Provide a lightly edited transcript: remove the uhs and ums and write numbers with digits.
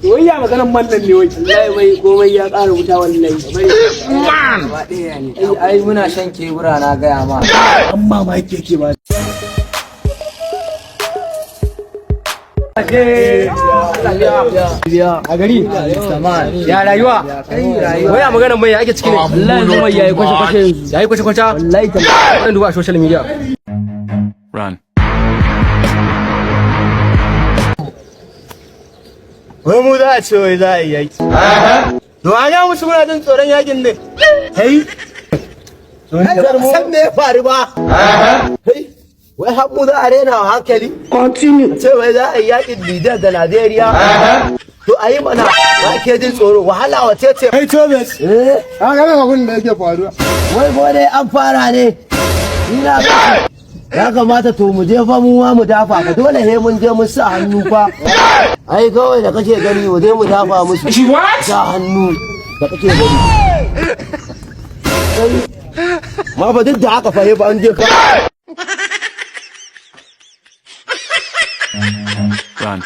Wai ya maganan man nan ne wai? Wallahi wai komai ya ƙara wuta wallahi. Gaba ɗaya ne. Ai muna shan kebura, na gaya ma. An mamaki yake ba. A gari Ya rayuwa? Wai a maganar mai ake ciki ne? Wallahi yanzu mai yayi kwashe kwashe yanzu. Yayi kwace kwace? Wallahi tallahi. Wannan duba a social media. Run. Wai mu za a ce wai za a yi yaki. To an ya musu muna jin tsoron yakin ne. Kai. San me ya faru ba? Kai, wai har mu za a rena wa hankali? Continue. Ce wai za a yi yakin Nijar da Najeriya? To a yi mana, ba ke jin tsoro, wahala wace ce? Kai Tobes. Eh, An gane abin da yake faruwa. Wai ko dai an fara ne. Ina ga ya kamata to mu je fa mu ma mu dafa ka, dole he mun je mun sa hannu fa. Ai kawai da kake gani mu je mu dafa musu. Sa hannu da kake gani. Ma fa duk da haka fa he ba an je fa. Run.